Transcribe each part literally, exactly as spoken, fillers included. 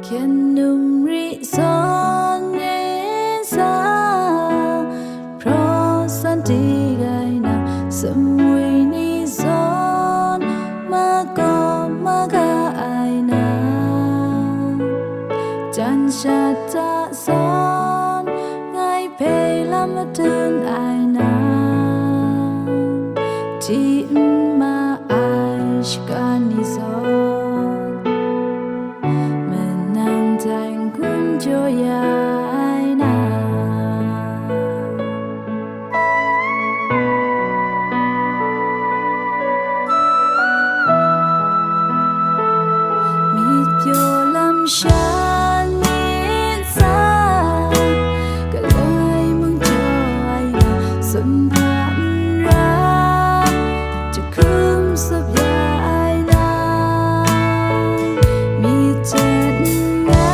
Hkyen num ri zawn yin sa, hpraw san dik ai na, sumwi ni zawn, makaw maga ai na, jan shat ta zawn, ngai hpe lam madun ai na, hti n ma ai shagan ni zawn, manang dai n-gun jaw ya ai na. Myit pyaw lam shan myit sa, galai mung jaw ai na, sumhpa n ra, jahkum sup ya ai na, myit hten n nga,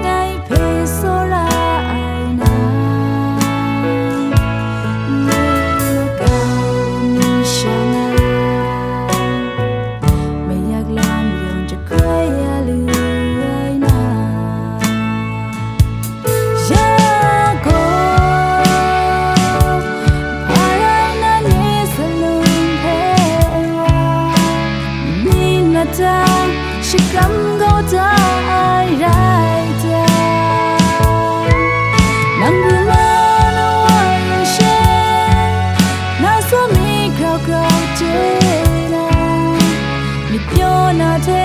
ngai hpe tsawra ai na, ngai makau ni shang ai, mayak lam yawng jahkrai ya lu ai na. Ya gaw, hpa rai na ni salum hpe wa, ning mata shakram kau da ai rai ta? Nang pru ma na wa yu she, na sa mi grau grau chye na, myit pyaw na hte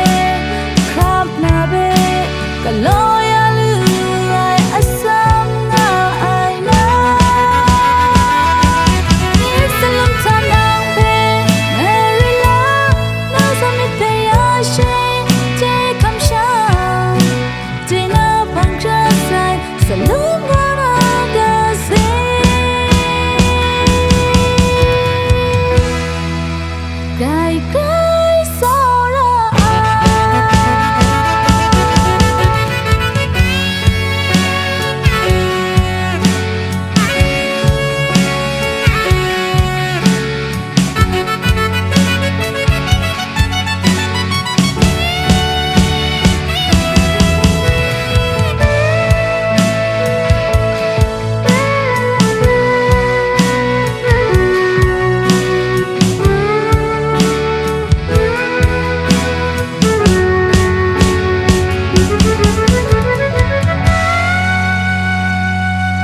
hkrap na hpe galaw ya lu ai atsam nga ai na. Myit salum hta nang hpe Mary la, na zawn myit hpe ya she chye hkam sha, dai na hpang hkra sai, salum gaw na ga se, kai kai tsawra ai.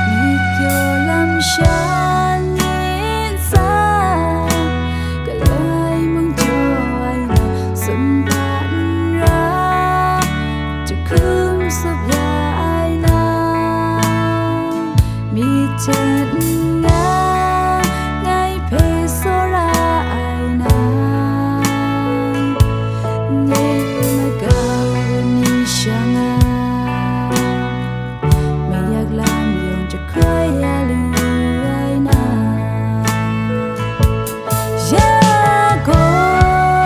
Myit pyaw lam shan myit sa, galai mung jaw ai na, sumhpa n ra, jahkum sup ya ai na, myit hten n nga, ngai hpe tsawra ai na, ngai makau ni shang ai, mayak lam yawng jahkrai ya lu ai na. Ya gaw,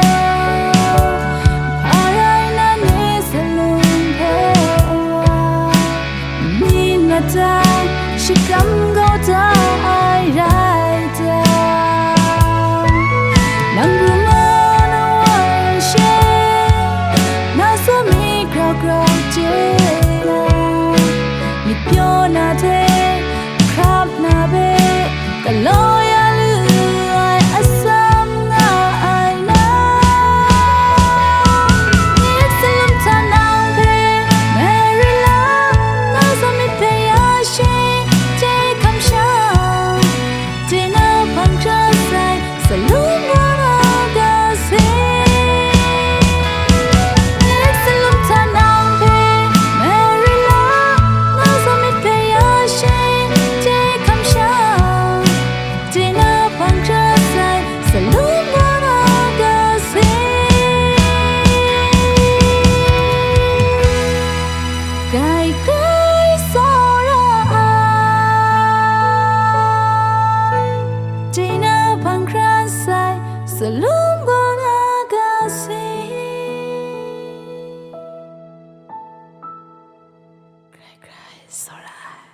hpa rai na ni salum hpe wa, myit mata shakram kau da ai rai ta? Nang pru ma na wa yu she, na sa mi grau grau chye na, myit pyaw na hte hkrap na hpe galaw ya lu ai atsam nga ai na. Myit salum hta nang hpe Mary la, na zawn myit hpe ya she chye hkam sha, dai na hpang hkra sai, salum gaw na ga se. Myit salum hta nang hpe Mary la, na zawn myit hpe ya she chye hkam sha, dai na hpang hkra sai, salum gaw na ga se. Kai kai tsawra ai, dai na hpang hkra sai, salum gaw na ga se. Kai kai tsawra ai.